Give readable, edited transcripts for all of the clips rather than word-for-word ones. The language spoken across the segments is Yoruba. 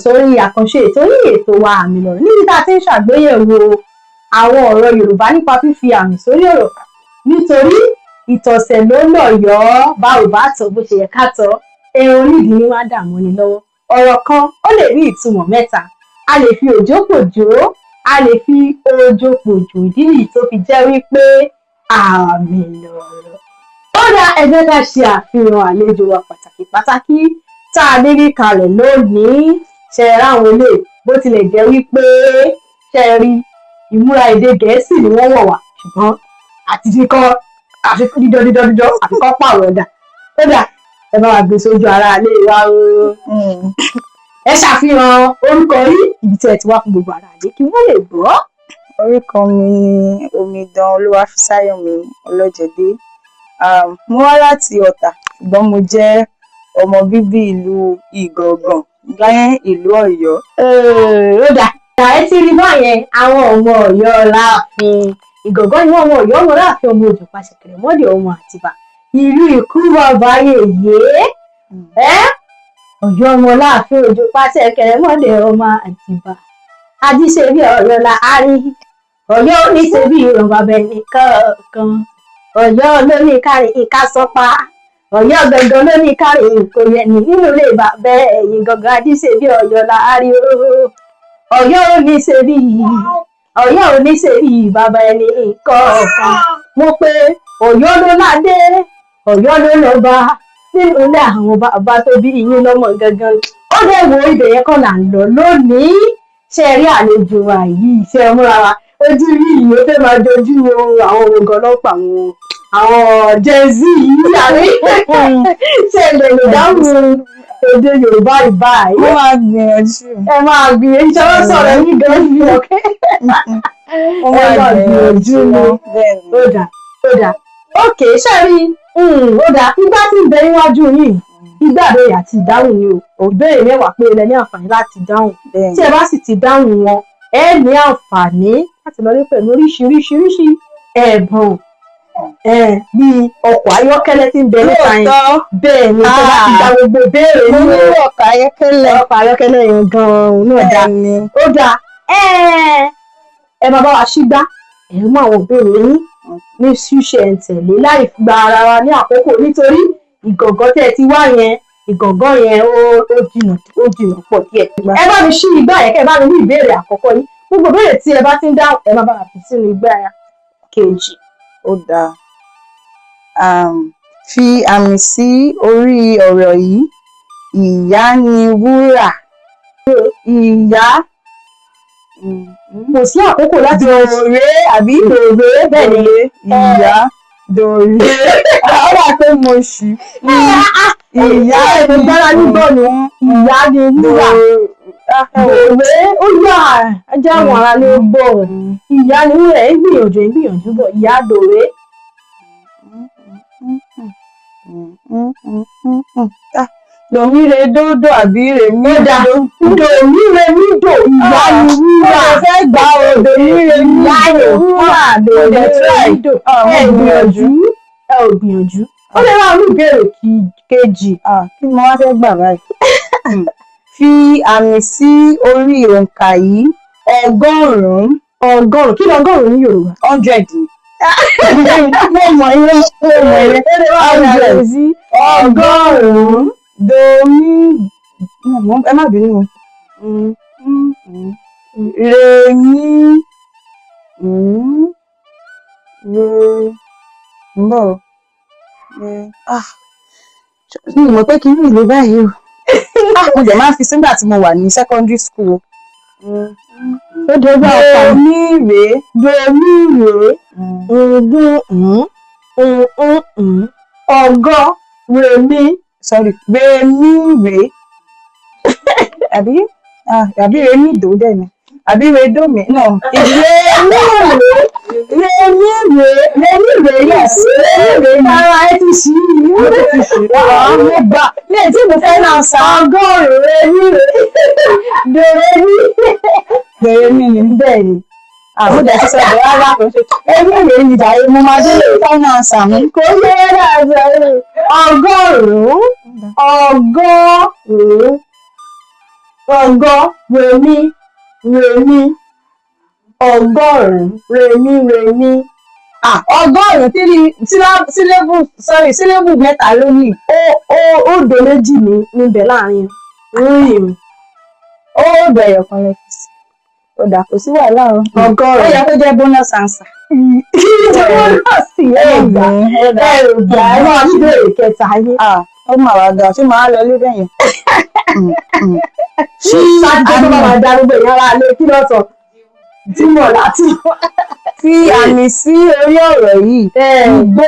Sórí àkànṣe ètò ní ètò wa, Àmì Lọ̀rọ̀, níbi tá a ti ń ṣàgbéyẹ̀wò àwọn ọ̀rọ̀ Yorùbá nípa fífi àmì sórí ọ̀rọ̀, nítorí ìtọ̀sẹ̀ ló lọ̀yọ́. Bá ò bá tọ̀ bó ṣe yẹ ká tọ̀, ẹran onídìí ni wá dààmú ni lọ́wọ́. Ọ̀rọ̀ kan, ó lè ní ìtumọ̀ mẹ́ta. A lè fi òjò pòjò, a lè fi òjò pòjò. Ìdí nìyí tó fi jẹ́ wípé àmì lọ̀rọ̀. Ó dá, ẹ jẹ́ ká ṣe àfihàn àlejò wa pàtàkì pàtàkì tá a ní rí kalẹ̀ lónìí. Ṣe ráwọn ilé, bó tilẹ̀ jẹ́ wípé ṣe rí ìmúra èdè Gẹ̀ẹ́sì ni wọ́n wọ̀ wá, ṣùgbọ́n àti kíkọ́ àfi dídán dídán dídán, àfi kọ́ pààrọ̀ ọ̀dà. Ó dà, ẹ bá wa gbé sójú ara ilé wa o. Ẹ ṣàfihàn orúkọ yín, ibi tí ẹ ti wá, fún gbogbo ara ilé kí wọ́n lè gbọ́. Orúkọ mi ni Omidan Olúwafisáyọ̀mí Ọlọ́jẹ̀dé. Mo wá láti Ọ̀tà, ṣùgbọ́n mo jẹ́ ọmọ bíbí ìlú Ìgàngàn ní ìlú Ọ̀yọ́. Ó dà, ẹ ti rí báyẹn, àwọn ọmọ Ọ̀yọ́ láàfin Ìgàngán ni wọ́n. Ọmọ Ọ̀yọ́, ọmọ láàfin, ọmọ òjò pàṣẹkẹrẹ mọ́dẹ, ọmọ Àtìbà, ìlú ìkú bàbá yèyé ẹ Ọ̀yọ́, ọmọ láàfin òjò pàṣẹkẹrẹ mọ́dẹ, ọmọ Àtìbà, ajíṣebí Ọ̀yọ́ la á rí. Ọ̀yọ́ oníṣebí ìrọ̀ bàbá ẹnì kọ̀ọ̀kan. Ọ̀yọ́ ló ní kárí ìkásọpá, Ọ̀yọ́ gangan ló ní kárí ìkòyẹnì nínú ilé bàbá ẹ̀yìn gangan. Ajíṣebí Ọ̀yọ́ la á rí o. Ọ̀yọ́ oníṣebí, Ọ̀yọ́ oníṣebí bàbá ẹnì kọ̀ọ̀kan. Mo pé Ọ̀yọ́ ló ládé, Ọ̀yọ́ ló lọ́ba nínú ilé àwọn bàbá tó bí yín lọ́mọ gangan. Ó dẹ̀ wo ibẹ̀ yẹn kọ́ là ń lọ lónìí. Ṣe rí àlejò wa yìí, ṣe é múra wa, ojú yìí ó fẹ́ máa dojú àwọn ògùn ọlọ́pàá, àwọn Gen Z yìí àrí. Ṣe lè dáhùn èdè Yorùbá ìbáyìí? Mo máa gbìyànjú. Ẹ máa gbìyànjú. Ṣọwọ́ sọ̀rọ̀ yín gan ní ọ̀kẹ́. Mo ẹ máa máa gbìyànjú gbìyànjú ni. Bẹ́ẹ̀ ni. Ó dà, ó dà, ókè. Ṣe rí, ó dà, igbá tí ń bẹ níwájú yìí, igbá ìbéèrè àti ìdáhùn ni o. Ìbéèrè 10 péré lẹ ní àǹfààní láti dáhùn. Bẹ́ẹ̀ Tí ẹ bá sì ti dáhùn wọn, ẹ ní àǹfààní láti lọ rí pẹ̀lú oríṣiríṣiríṣi ẹ̀bùn bíi ọkọ̀ ayọ́kẹ́lẹ́ tí ń bẹ níta yẹn. Lóòótọ́? Bẹ́ẹ̀ ni, tó bá ti gba gbogbo ìbéèrè Mo ní nílò ọkọ̀ ayọ́kẹ́lẹ́. Ọkọ̀ ayọ́kẹ́lẹ́ yẹn gan-an náà dáa. Bẹ́ẹ̀ ni. Ó dáa, ẹ máa bá wa ṣígbá, ẹ mú àwọn ìbéèrè yín ní ṣísẹ̀ntẹ̀lé láì gba ara wa ní àkókò, nítorí Ìgàngán tẹ́ ẹ ti wá yẹn, Ìgàngán yẹn ó jìnà, ó jìnà pọ̀ díẹ̀. Ẹ bá mi ṣí igbá yẹn, kẹ́ ẹ bá mi ní ìbéèrè àkọ́kọ́ yín. Gbogbo ìbéèrè tí ẹ bá ti ń dáhùn, ẹ má bá wa fi sínú igbá kejì. Ó dáa. Fi àmì sí orí ọ̀rọ̀ yìí: ìyá ni wúrà. Ìyá Kò sí àkókò láti dòrè àbí? Dòrè, bẹ́ẹ̀ ni. Dòrè, ìyá dòrè. Ó dà pé mo ṣì ìyá ẹ ni gbára nígbọ̀ ni ìyá ni wúrà. Dòrè, ó yà, ẹ jẹ́ àwọn ará ló gbọ́. Ìyá ni wúrà. Ẹ ń gbìyànjú, ẹ ń gbìyànjú bọ̀. Ìyá dòrè. Dòmíre dódò àbí rèmí? Ó dáa. Dò. Dòmí re mí dò, ìyá ni wúrà. Mo fẹ́ gbà o, dòmíre mí. Ìyá ni wúrà, dòmí re mí dò. Ah, mo Ẹ gbìyànjú. gbìyànjú, ẹ ò gbìyànjú. Ó lè máa mú ìbéèrè kejì. Ah, kí ni mo wá fẹ́ gbà báyìí? Fi àmì sí orí òǹkà yìí: 100. 100, kí ni 100 ní Yorùbá? 100 ni. Mo mọ̀ yẹn, mo mọ̀ yẹn. Ó lè máa mú 100. àmì sí 100. Domi, ẹ má bínú o. Re mi re ń bọ̀ o. Re, ah, mi ò mọ̀ pé kí n ìlú báyìí o. Ah, mo dẹ̀ máa ń fi sígbà tí mo wà ní secondary school. Ó dojú ọkọ. Domi re. Domi re ǹgùn ọgọ́ rèmí. Sorry, re mi re àbí, ah, àbí re mi dò dẹ̀ ni, àbí re dò mi no. Rèmí rè, rèmí rè, rèmí rè, yes, rèmí rè ni. Ara ẹ ti ṣí i. Mo ti ṣe, ah, mo gbà ní tí mo fẹ́ náà sá. 100, rèmí rè, dòrèmí. Bẹ̀rẹ̀ mi ni. Bẹ́ẹ̀ ni. Mo dẹ̀ ti sọ bẹ̀rẹ̀ rárá, kò ṣe èmi rè ni jàre, mo máa délé final answer mi. Kò yẹ dáadáa. 100, 100. Ọgọ́ rèmí rèmí ọgọ́rùn-ún rèmí rèmí. Ah, ọgọ́rùn-ún three syllable, sorry, syllable mẹ́ta ló ní. Ó òdo méjì ní níbẹ̀ láàrin rìn. Ó bẹ̀rẹ̀ kan lẹ́fẹ̀ẹ́ sí. Ó dà, kò sí wàhálà o. Ó Ọgọ́rùn-ún. yẹ kó jẹ́ bonus answer. Ìjọba náà sì ẹ gbà, ẹ ò gbà. Ẹ máa ní ìbéèrè kẹta yín. Ah, ó mà wá ga, ṣé màá lọ lé bẹ́yẹn? Sátidé tó bá máa darúgbó ìyára lé kí lọ́sọ̀ Jímọ̀ láti. Fi àmì sí orí ọ̀rọ̀ yìí. Igbó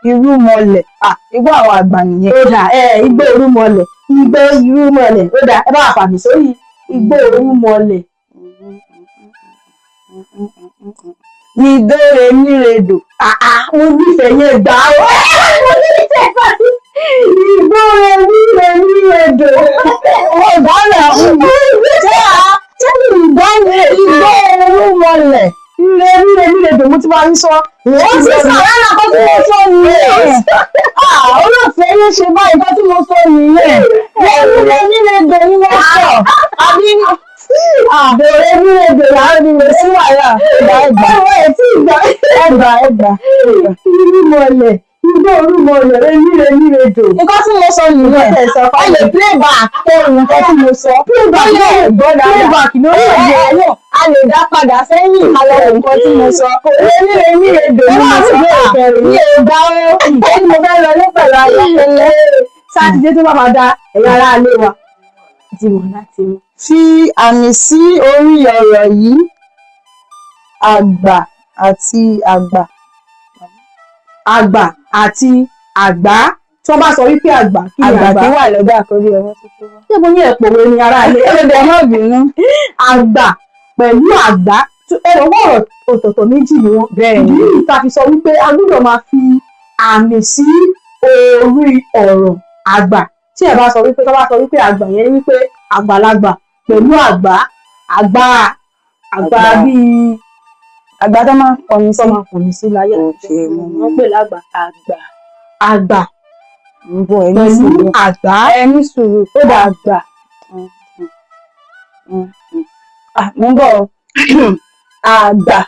irúmọlẹ̀. Ah, igbó àwọn àgbà nìyẹn. Ó dà, ẹ igbó irúmọlẹ̀, igbó irúmọlẹ̀. Ó dà, ẹ bá wà fàmì sórí igbó irúmọlẹ̀. Ní dóre níredò. Àá, mo nífẹ̀ẹ́ yẹn gbà ó. Mo nífẹ̀ẹ́ bá igbó rẹ níredò. Ọ̀gá náà ń bọ̀. Ṣé ṣé mi ìgbọ́ ni igbó irúmọlẹ̀? Ire níre níredò, mo ti máa ń sọ. Ó ti sọ lára kan tí mo sọ nìyẹn. Ah, olóòfẹ́ yín ṣe báyìí, kan tí mo sọ nìyẹn. Níre níredò ni mo sọ. Àbí Àbẹ̀rẹ̀ níredò láàrin kò sí wàhálà. Ẹgbà, ẹgbà. Ẹ̀wọ̀n ẹ̀ tí ìgbà. Ẹgbà, ẹgbà. Irúmọlẹ̀, igbó irúmọlẹ̀, níre níredò. Nǹkan tí mo sọ nìyẹn. Ẹ lè play back kẹrin nǹkan tí mo sọ. Playback Ó lè gbọ́ dáadáa. Playback lórí Ẹ ẹ̀jẹ̀. ẹ a lè dá padà sẹ́yìn ká lọ wo nǹkan tí mo sọ. Níre níredò ni mo sọ. Mi ò gbà ó. Ó ní mo fẹ́ lọ lé pẹ̀lú ayọ́kẹ́lẹ́. Sátidé tó bá máa da ẹ̀yà ara ilé wa. Jìmọ̀ láti mú. Fi àmì sí orí ọ̀rọ̀ yìí. Àgbà àti àgbà. Àgbà àti àgbá. Tí wọ́n bá sọ wípé àgbà, kí ni Àgbà àgbà? kí wà lọ́jà àkórí ọwọ́ tó wá. Ṣé mo ní ẹ̀pọ̀wé ni ará ilé? Ẹ lè má bínú. Àgbà pẹ̀lú àgbá, ẹ̀rọ ọ̀rọ̀ ọ̀tọ̀ọ̀tọ̀ méjì ni wọ́n. Bẹ́ẹ̀ ni. Ìdí nìyí tá a fi sọ wípé a gbọ́dọ̀ máa fi àmì sí orí ọ̀rọ̀ àgbà. Tí ẹ bá sọ wípé, tó bá sọ wípé àgbà yẹn ni wípé àgbàlagbà pẹ̀lú àgbà, àgbà, àgbà Àgbà. bíi Àgbà tó máa ń pọnmi tó sí. máa pọ̀ mí sí láyé Okay, mo mọ̀. wọ́n pè lágbà. Àgbà. Àgbà Ń bọ̀, ẹ ní pẹ̀lú sùúrù. àgbá. Ẹ ní sùúrù. Ó dà. Àgbà. Ah, mo ń bọ̀ o. Àgbà.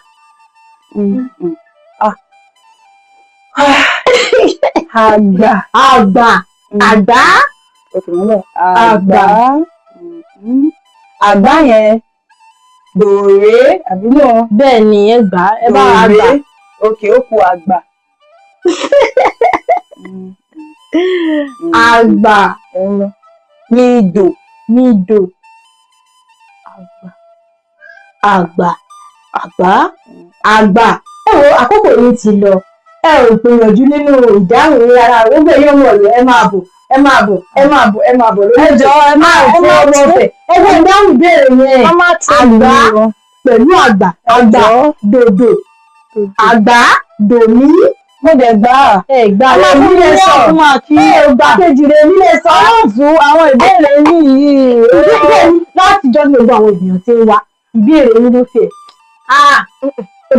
Ah. Àgbà. Àgbà, àgbá. Okay, mo ń bọ̀. Àgbà. Àgbà yẹn dòré àbí náà? Bẹ́ẹ̀ ni, ẹ gbà, ẹ bá wa gbà. Okay, ó kù àgbà. Àgbà. Ẹ ń lọ. Ní ìdò. Nídò. Àgbà, àgbà, àgbà, àgbà. Ẹ wo, àkókò yìí ti lọ. Ẹ ò gbìyànjú nínú ìdáhùn yín rárá. Gbogbo èyí ọmọ Ọ̀yọ́, ẹ máa bọ̀, ẹ máa bọ̀, ẹ máa bọ̀, ẹ máa bọ̀ lórí Ẹ jọ̀ọ́, ẹ má ẹ ẹ má ọmọ ọbẹ ẹ gbọ́ ìdáhùn ìbéèrè yẹn. Wọ́n má tún Àgbà mi o. pẹ̀lú àgbà, àgbà, Jọ̀ọ́. dòdò, àgbà, dòmí. Mo dẹ̀ gbà á. Ẹ gbà Ẹ máa rẹ fún mi nílé ní sọ. ọ̀fun àkí. Ẹ ò gbà kejì rẹ nílé sọ. Ọlọ́ọ̀tún àwọn ìbéèrè yín yìí. Ìbéèrè yín láti jọ́ ní gbogbo àwọn ènìyàn tí ń wá ìbéèrè yín ló tiẹ̀. Ah, ó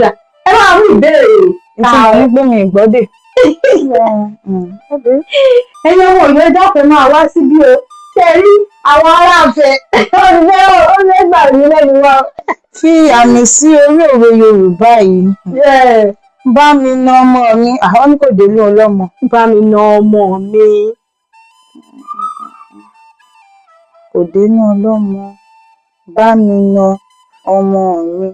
dà, ẹ máa mú ìbéèrè. Ìtumọ̀ ní pé mi ìgbọ́dè. Ẹ̀yin ọmọ Ọ̀yọ́, ẹ dákun, máa wá síbí o. Ṣe rí àwọn aráàfẹ́ ọ̀fẹ́ ó fẹ́ gbà mí lẹ́nu wa. Fi àmì sí orí òwe Yorùbá yìí. Bá mi na ọmọ mi. Àwọn ní kò délé ọlọ́mọ. Bá mi na ọmọ mi. Kò dénú ọlọ́mọ. Bá mi na ọmọ mi.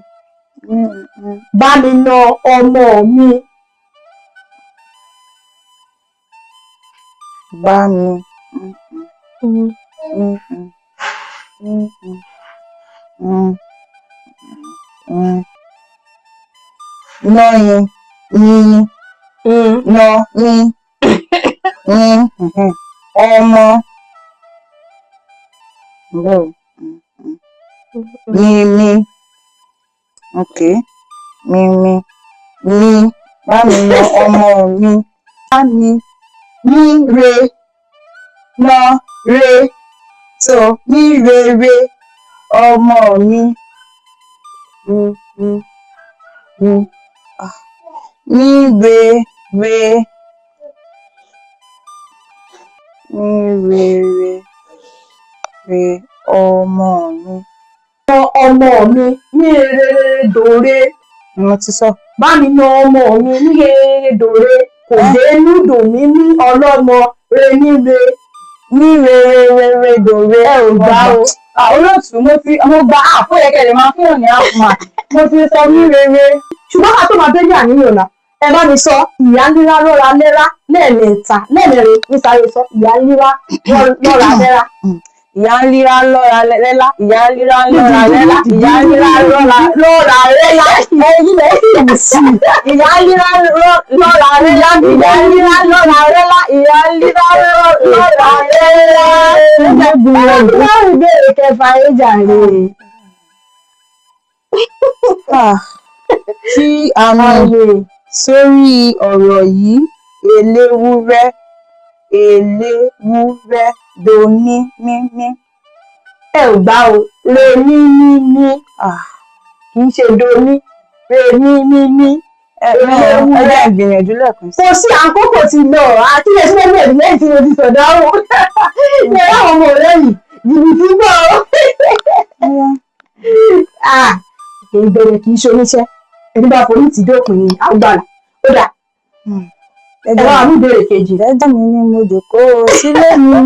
Bá mi na ọmọ mi. Bá mi. Mm, mm, mm, mm. Nọ́yin, yín, nọ, mi, yín, ọmọ. Bẹ́ẹ̀ o. Mi, mi. Ok. Mi, mi. Mi. Bá mi na ọmọ mi. Bá mi. Mi re. Nọ re. So, mi re re. Ọmọ mi. Mi, mi, mi. Ah. Mi re re. Mi re re. Re Ọmọ mi. Ọmọ mi ní rere dòre. Mo ti sọ. Bá mi na ọmọ mi ní rere dòre, kò dé núdò mí ní ọlọ́mọ re ní re. Ní rere rere dòre. Ẹ ò gbà o. Olóòtú, mo ti mo gba àpò yẹ kẹlẹ máa fún òní àpò mo ti sọ ní rere. Ṣùgbọ́n ká tó máa bẹ́ ní àníyàn la, ẹ bá mi sọ ìyá ńlá lọ́ra lẹ́rá lẹ́ẹ̀mẹ́ta, lẹ́ẹ̀mẹ́rin ní sáré sọ ìyá ńlá lọ́ra lẹ́rá. Ìyá ń líra lọ́ra lẹ́lá, ìyá ń líra lọ́ra lẹ́lá, ìyá ń líra lọ́ra lọ́ra lẹ́lá. Ẹyin lẹ sì sí. Ìyá ń líra lọ́ra lẹ́lá, ìyá ń líra lọ́ra lẹ́lá, ìyá ń líra lọ́ra lẹ́lá. Ẹ bá mi dáhùn ìbéèrè kẹfà ẹ jàre. Fi àmì sórí ọ̀rọ̀ yìí: eléwúrẹ́, eléwúrẹ́, doní mímí. Ẹ ò gbà o, re ní ní ní, kì í ṣe doní, re ní ní ní. Ẹ ẹ gbìyànjú lẹ́ẹ̀kan sí. Kò sí, àkókò ti lọ àti ilé sílẹ̀ ní lẹ́yìn tí mo ti sọ̀dá o ní ẹ̀rọ àwọn ọmọ rẹ̀ yìí jìbìtì gbọ́ o. Ìbẹ̀rẹ̀ kì í ṣe oníṣẹ́, ẹni bá forí tì dópin ní agbára. Ó dà, ẹ bá wa mú ìbéèrè kejì. Jẹ́jẹ́ mi ni mo jókòó sílé mi.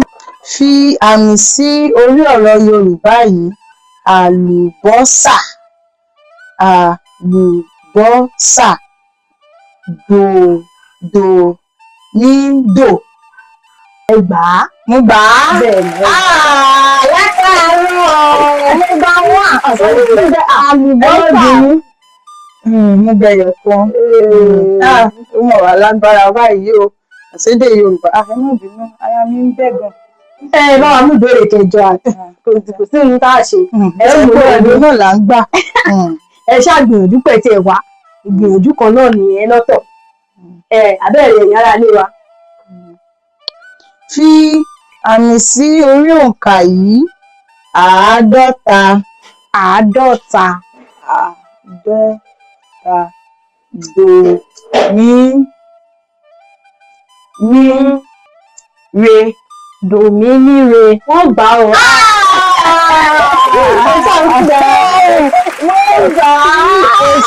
Fi àmì sí orí ọ̀rọ̀ Yorùbá yìí: àlùbọ́sà, àlùbọ́sà, dòdò nídò. Ẹ gbà á. Mo gbà á. Bẹ́ẹ̀ ni. Látàárọ̀ mo gbà wọ́n. Àlùbọ́sà. Mo bẹ̀rẹ̀ kan. Ó mọ̀ wá lágbára báyìí o. Àṣédè Yorùbá. Ẹ má bínú, ara mi ń bẹ̀ gan. Ẹ bá wa mú ìbéèrè kẹjọ àti kò sí ohun tá a ṣe. Ẹ mú ìlú náà là ń gbà. Ẹ ṣàgbìyànjú pẹ̀ tí ẹ wá ìgbìyànjú kan náà nìyẹn lọ́tọ̀. Ẹ abẹ́rẹ́ ẹ̀yìn ara ilé wa. Fi àmì sí orí òǹkà yìí: 50. 50. 50, dò mí ní re. Dòmíníre, wọ́n gbà ó. Mo gbà á.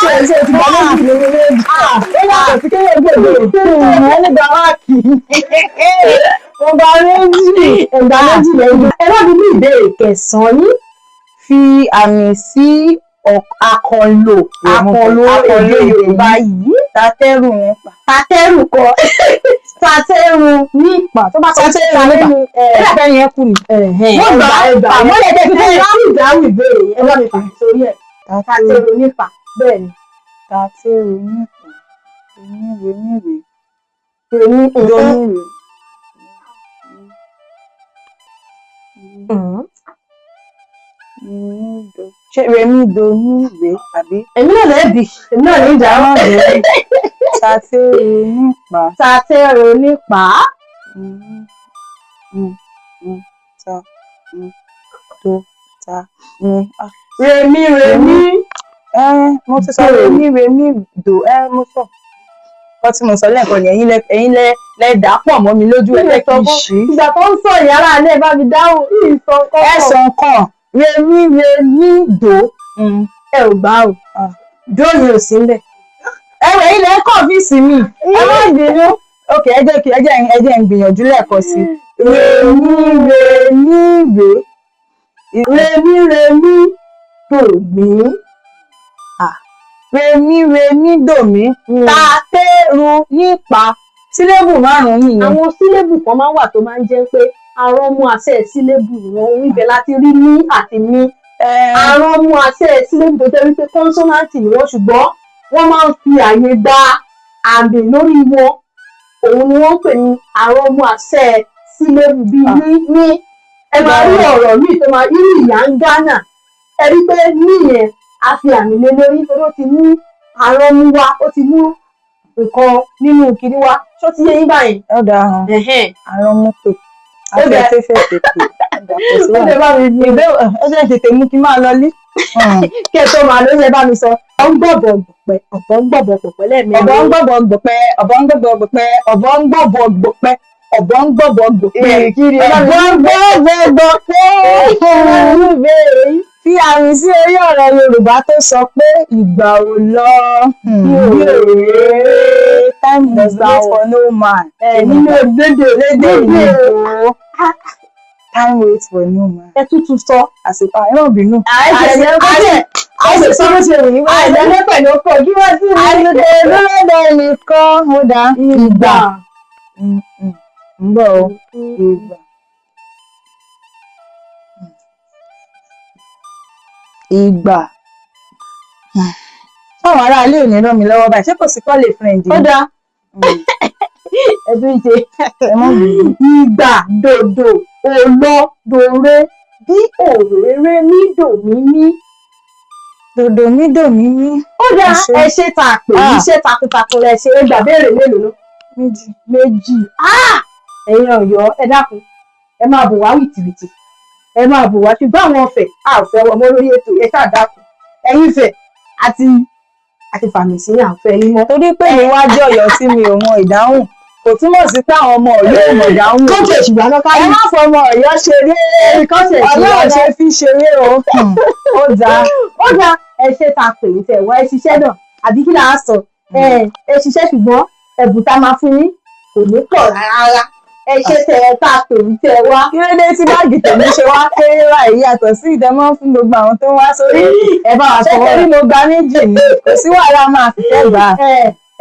Ṣe ṣe ti gbà méjì lórí méjì. Ó yàtọ̀ sí kéèyàn gbèdé. Mo ní gba máàkì. Mo gba méjì. Ẹgbà méjì lẹ́yìn. Ẹ bá mi ní ìbéèrè kẹsàn-án yín. Fi àmì sí àkànlò Àkànlò èdè Yorùbá yìí. Tatẹ́rù nípa. Tatẹ́rù kọ. Tatẹ́rù nípa. Tó bá sọ Tatẹ́rù nípa. Ẹ dàbẹ́ yẹn kú ni. Mo gbà á. Àmọ́ lè tẹ́ fi fún mi láti ìdáhùn ìbéèrè yẹn. Ẹ bá mi fà sórí ẹ̀. Tatẹ́rù nípa. Bẹ́ẹ̀ ni. Tatẹ́rù nípa. Oníre níre. Rèmí. Doníre. Ṣé rèmí doníre àbí? Èmi náà lẹ́bi. Èmi náà ní ìdáhùn. Tatẹ́rù nípa. Tatẹ́rù nípa. Ta do ta ni. Rèmí rèmí. Mo ti sọ rèmí rèmí dò, mo sọ. Kọ́ tí mo sọ lẹ́ẹ̀kan ni ẹ̀yin lẹ lẹ dà pọ̀ mọ́ mi lójú, ẹ fẹ́ kí n ṣí. Ìgbà tó ń sọ ìyára alẹ́ bá mi dáhùn ìsọ kọ́kọ́. Ẹ sọ nǹkan rèmí rèmí dò. Ẹ ò gbà o. Dóòyìn ò sí ńbẹ̀. Ẹ wẹ̀ ilẹ̀ kọ́fíìsì mi. Ẹ má bínú. Ok, ẹ jẹ́ kí ẹ jẹ́ ẹ jẹ́ n gbìyànjú lẹ́ẹ̀kan sí. Rèmí rèmí rè. Rèmí rèmí dò mí. Rèmí rèmí dò mí. Tatẹ́rù nípa. Sílébù márùn-ún nìyẹn. Àwọn sílébù kan máa ń wà tó máa ń jẹ́ pé arán mú àṣẹ sílébù ni wọ́n ń ibẹ̀ láti rí ní àti mí. Arán mú àṣẹ sílébù tó jẹ́ wípé kọ́nsọ́náǹtì ni wọ́n, ṣùgbọ́n wọ́n máa ń fi àyè gba àmì lórí wọn. Òun ni wọ́n ń pè ní arán mú àṣẹ sílébù bíi ní ní. Ẹ máa rí ọ̀rọ̀ míì tó máa irú ìyá ń Gánà. Ẹ rí pé níyẹn a fi àmì lé lórí torí ó ti mú arán mú wá, ó ti mú nǹkan nínú kinní wá. Ṣó ti yé yín báyìí? Ó dáa hàn. Arán mú pè. Afẹ́fẹ́ tètè. Ó lè bá mi ní. Ẹ jẹ́ tètè mú kí n máa lọlé. Kí ẹ tó máa lọ, ẹ bá mi sọ. Ọ̀bọ ń gbọ̀bọ̀ gbọ̀pẹ̀, ọ̀bọ ń gbọ̀bọ̀ gbọ̀pẹ̀ lẹ́ẹ̀mẹ́rin. Ọ̀bọ ń gbọ̀bọ̀ gbọ̀pẹ̀, ọ̀bọ ń gbọ̀bọ̀ gbọ̀pẹ̀, ọ̀bọ ń gbọ̀bọ̀ gbọ̀pẹ̀, Ọ̀bọ ń gbọ̀bọ̀ gbòpẹ́. Kiri Ọ̀bọ ń gbọ̀bọ̀ gbòpẹ́. Fi àmì sí orí ọ̀rọ̀ Yorùbá tó sọ pé ìgbà ò lọ bí òréré. Time does wait for no man. Nínú lédè Lédè Ìgbò. Time waits for no man. Ẹ tútù sọ. Àsìkò ẹ má bínú. Àìsàn sọ bó ṣe wù yín wá. Àìsàn pẹ̀lú ọkọ̀ kí wọ́n sì ní. Àsìkò dúró de nìkan ó dá. Ìgbà. Ń bọ̀ o. Ìgbà. Ìgbà. Fáwọn aráalé ò ní ràn mí lọ́wọ́ báyìí, ṣé kò sí call a friend Ó ni? dáa, ẹ tún ṣe. Ẹ má bínú. Ìgbà dòdò òlọ dòre bí òréré mí dò mí mí. Dòdò mí dò mí mí. Ó dáa. Ẹ ṣé. Ẹ ṣe tá a pè Ah. iṣẹ́ takuntakun lẹ ṣe. Ẹ gbà béèrè mélòó ló? Méjì. Méjì. Ah! Ẹ̀yin Ọ̀yọ́, ẹ dákun, ẹ máa bò wá wìtìwìtì, ẹ máa bò wá, ṣùgbọ́n àwọn ọ̀fẹ́ a ò fẹ́ wọ mọ́ lórí ètò. Ẹ ṣáà dákun, ẹ̀yin Ifẹ̀ àti fàmì sí à ń fẹ́ yín mọ́. Torí pé mi wá jẹ́ Ọ̀yọ́ tí mi ò mọ ìdáhùn kò túmọ̀ sí pé àwọn ọmọ Ọ̀yọ́ ò mọ̀ ìdáhùn. Kóòtù èṣùgbọ́n náà Ẹ kárí. má fọmọ Ọ̀yọ́ ṣeré. Kóòtù Ọ̀yọ́ ò ṣe fi ṣeré o. Ó dáa. Ó dáa, ẹ ṣe tá a pè yín tẹ̀ wá, ẹ ṣiṣẹ́ náà àbí kí là á sọ? Ẹ ṣiṣẹ́, ṣùgbọ́n ẹ̀bùn tá a máa fún yín kò ní pọ̀ rárá. Ẹ ṣe tẹ̀ ẹ tá a pè yín tẹ̀ wá. Kí ló dé tí báàgì tèmi ṣe wá kéré báyìí yàtọ̀ sí ìdẹ́mọ́ fún gbogbo àwọn tó ń wá sórí? Ẹ bá wa Ṣé fọwọ́ torí mo gba méjì ni? Kò sí wàhálà, máa fi fẹ́ gbà á.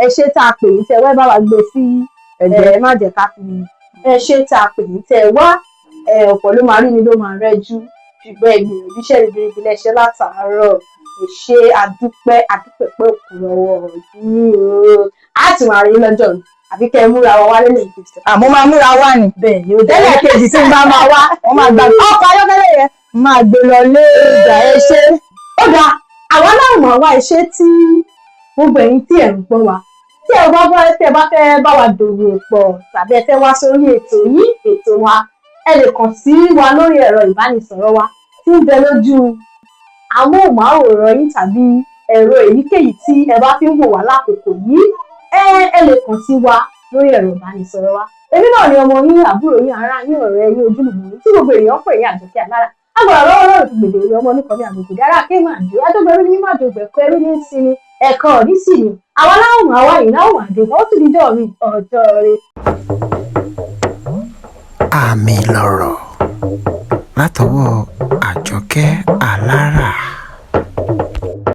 Ẹ ṣe tá a pè yín tẹ̀ wá, ẹ bá wa gbé sí Ẹgbẹ́. Ẹ má jẹ́ ká fi. Ẹ ṣe tá a pè yín tẹ̀ wá. Ẹ ọ̀pọ̀ ló máa rí ni ló máa rẹ́jú, ṣùgbọ́n ẹ gbìyànjú, iṣẹ́ ribiribi lẹ́ṣẹ́ látàárọ̀. Ẹ ṣe, àdúpẹ́, àdúpẹ́ pé òkú lọ́wọ́ yín o. Á ti máa rí lọ́jọ́ mi àbí kẹ́ ẹ múra wa wálé lè fi tẹ̀. Àmọ́ máa múra wá ni. Bẹ́ẹ̀ ni, ó dẹ́. Tẹ́lẹ̀ kejì tí n bá máa wá, wọ́n máa gbà ọkọ̀ ayọ́kẹ́lẹ́ yẹn máa gbé lọ lé ìgbà. Ẹ ṣe. Ó dáa, àwa náà mọ̀ wá iṣẹ́ tí gbogbo ẹ̀yin tí ẹ̀ ń gbọ́ wa, tí ẹ bá fẹ́ bá wa dòwò pọ̀ tàbí ẹ fẹ́ wá sórí ètò yìí, ètò wa, ẹ lè kàn sí wa lórí ẹ̀rọ ìbánisọ̀rọ̀ wa tí ń bẹ lójú amóhùnmáwòrán yín tàbí ẹ̀rọ èyíkéyìí tí ẹ bá fi ń wò wá lákòókò yìí. Ẹ lè kàn sí wa lórí ẹ̀rọ ìbánisọ̀rọ̀ wa. Èmi náà ni ọmọ yín, àbúrò yín, ará yín, ọ̀rẹ́ yín, ojúlùmọ̀ yín tí gbogbo èèyàn pè ní Àjọkẹ́ Alára. Agbára lọ́wọ́ lọ́rùn fi gbèdè ìyá ọmọ oníkan bí àgbègbè dára kéwòn àjò adógbẹrú ní mímọ́ àjògbẹ̀kọ ẹrú ní sinmi ẹ̀kan òní sì ni àwa láwùn àwa yìí láwùn àdéhùn. Ó tún díjọ́ mi, ọjọ́ rẹ. Àmì lọ̀rọ̀ látọwọ́ Àjọkẹ́ Alára.